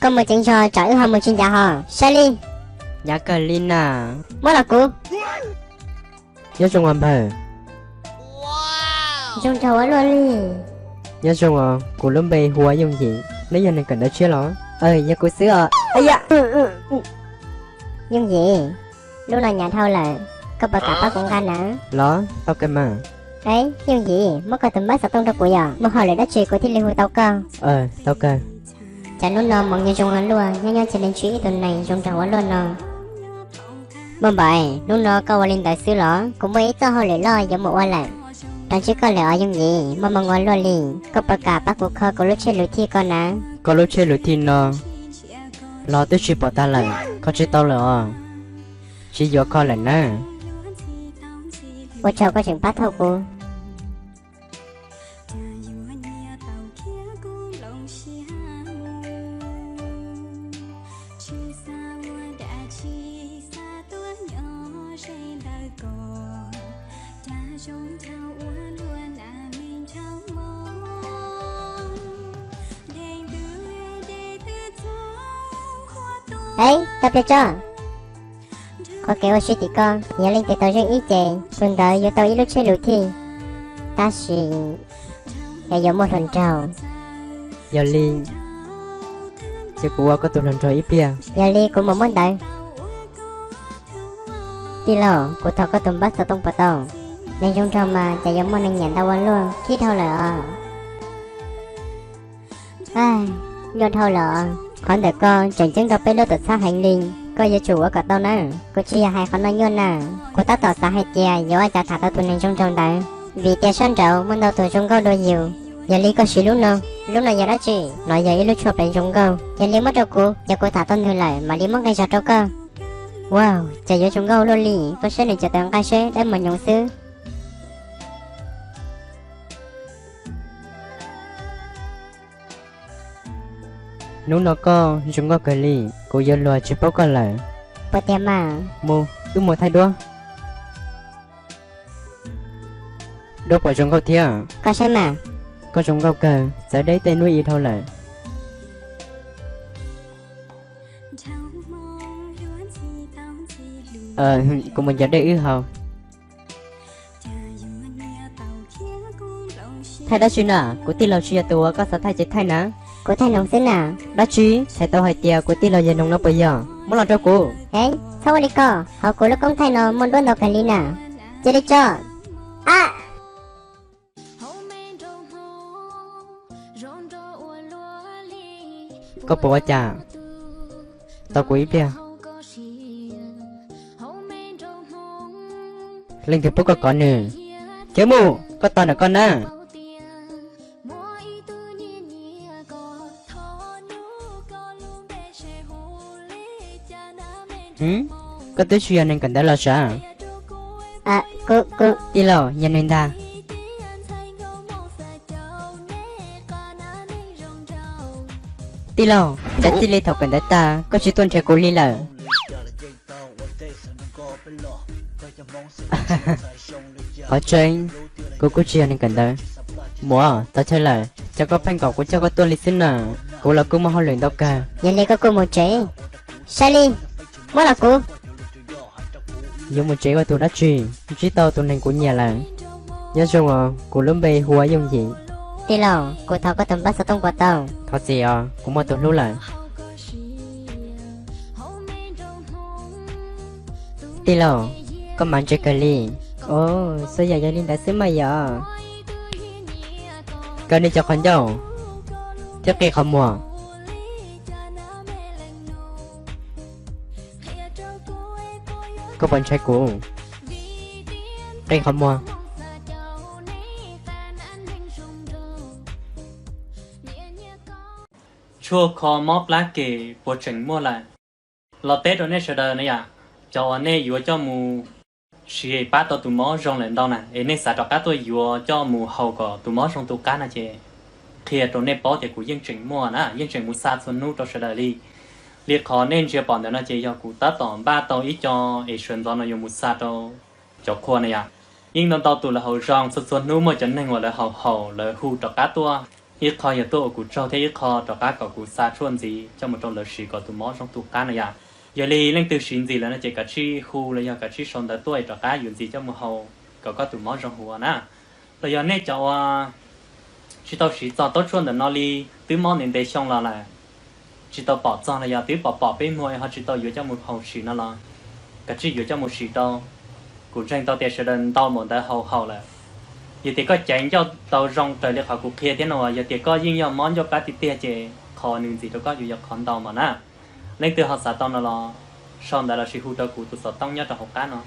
Koj mus ceev zog tsam wb ho mus tsis ncav ho. Saib li. Hnyav kawg li na. Muab los kuv. Nyob zoo os npawg. Zoo nraug ua luaj li. Nyob zoo os, kuv lub npe hu ua Yooj Yim, neb yog neeg kawm ntawv tshiab los? Yog kuv xwb os. Yooj Yim, lub no hnyav dhau lawm, koj puas kam pab kuv nqa nawb? Los tau kawg mas. Yooj Yim, muab koj tus npawb xov tooj rau kuv yom, muaj hauj lwm dab tsi kuv thiaj li hu tau koj. Tau kawg. Cas hnub no hmoov nyob zoo ua luaj, nyob nyob cia li ntsib ib tug neeg zoo nraug ua luaj no. Muaj npaim, hnub no koj ua li ntawd xwb los? Kuv muaj ib txoj hauj lwm loj yuav mus ua lawm. Rau ntsib koj lawm os Yooj Yim, muaj hmoo ua luaj li. Koj puas kam pab kuv kho kuv lub tsheb lus thij koj na? Koj lub tsheb lus thij no los twb tsis pom tag lawm, kho tsis tau lawm os. Tsis yuav kho lawm nawb. Ua tsaug koj tseem pab thauj kuv. Tau pliag tso. Qhov kev ua si tim koj, yog leej twg tau zeej ib ces tus ntawd yuav tau ib lub tsheb lus thij, tab sis yog yuav muaj hluas nraug. Yog li ces kuv ua koj tus hluas nraug ib pliag. Yog li kuv mus muab ntawv. Tij laug, kuv thov koj tus npawb xov tooj puas tau? Neeg zoo nraug mas cas yuav muaj neeg nyiam ntau ua luaj, khib dhau lawm os. Nyuaj dhau lawm os. Qhov ntawm koj tseem ceeb rau peb lub tuam txhab heev li, koj yuav tsum ua kom tau nawb. Kuv tsis yog hais qhov no nyuaj na, kuv tab tom xav hais tias yuav ua cas tham tau tus neeg zoo nraug ntawd, vim tias sab nraud muaj ntau tus zoo nkauj dua yus. Yog li koj siv lub no. Lub no yog dab tsi? No yog ib lub tshuaj pleev zoo nkauj, yog li muab rau kuv, yog kuv tham tau nws lawm mam li muab nqi zog rau koj. Wow, cas yuav zoo nkauj luaj li, koj saib nws cov taw nqaij seb dawb mos nyoos xwb. Hnub no koj zoo nkauj kawg li, kuv yuav luag tsis paub koj lawm. Puas tiag mas? Mus, wb mus thaij duab. Duab puas zoo nkauj thiab? Koj saib mas. Koj zoo nkauj kawg, txawv deb tej hnub ib dhau lawm. Kuv mus ncav dej wb haus. Thaij dab tsi na? Kuv tij laug tsis yog tus uas koj xav thaij ces thaij na. Kuv thaij noog xwb na. Dab tsi? Txhais tau hais tias kuv tij laug yog noog no puas yog? Muab los rau kuv. Es, txhob ua li ko, hauv kuv lub koob thaij no muaj duab ntau kawg li na. Cia li tso. A! Koj puas ua cas? Tos kuv ib pliag. Leej twg pub koj kov nws? Khiav mus, koj tos ntawm koj na. Koj twb tsis yog neeg kawm ntawv los sav? Tij laug, yog nws ntag. Tij laug, cas txij li thaum kawm ntawv tag koj tsis tuaj nrhiav kuv li lawm? Qhov tseeb, kuv kuj tsis yog neeg kawm ntawv. Muam, txaus chaw lawm, cas koj pheej kom kuv coj koj tuaj li xwb na? Kuv los kuj muaj hauj lwm ntau kawg. Yog li koj kuj mus tsev. Saib li, muab los kuv. Yuav mus tsev ua tus dab tsi? Ntsib tau tus neeg kuv nyiam lawm. Nyob zoo os, kuv lub npe hu ua Yooj Yim. Tij laug, kuv thov koj tus npawb xov tooj puas tau? Thov txim os, kuv muaj tus hlub lawm. Tij laug, koj mas ntse kawg li. Os, xwb yog yog li ntawd xwb mas yog. Kaw nej cov qhov ncauj thiab qi qhov muag. Koj puas ntshai kuv? Qi qhov muag. Tshuaj kho mob plab kem puas tseem muaj lawm? Los teb rau nej sawv daws na yom, cov uas nej yuav coj mus siv pab tau tus mob zoo lawm ntau na, es nej xav rov qab tuaj yuav coj mus haus kom tus mob zoo tu qab no ces qhia rau nej paub tias kuv yeej tseem muaj na, yeej tseem mus xa txhua hnub rau sawv daws li. Li qhov nej ntsia pom ntawm no ces yog kuv tab tom npaj tau ib co es sawv ntxov no yuav mus xa rau cov qhua na yom. Yeej ntau ntau tus lawv haus zoo, txhua txhua hnub muaj cov neeg uas lawv haus haus lawv hu rov qab tuaj. Ib qho yog tuaj ua kuv tsaug thiab ib qho rov qab kom kuv xa tshuaj ntxiv coj mus rau lawv siv kom tus mob zoo tu qab no yom. Yog li leej twg siv ntxiv lawm no ces kav tsij hu los yog kav tsij sau ntawv tuaj rov qab yuav ntxiv coj mus haus kom koj tus mob zoo huv na. Los yog nej cov uas tsis tau siv txog taub tshuaj ntawm no li, twb mob ntev ntev xyoo los lawm, tsis tau pom txog los yog twb pom pom peb muag ho tsis tau yuav coj mus haus siv no los kav tsij yuav coj mus siv rau. Kuv ntseeg tau tias sawv daws ntau npaum ntawd haus haus lawm. Yog tias koj caiv ncauj tau zoo raws li qhov kuv qhia thiab no, yog tias koj yeej yog mob ncauj plab tiag tiag ces qhov nws ntxiv rau koj yuav yog qhov ntau mas na. Leej twg ho xav tau no los sau ntawv los sis hu rau kuv tus xov tooj nyob rau hauv qab no.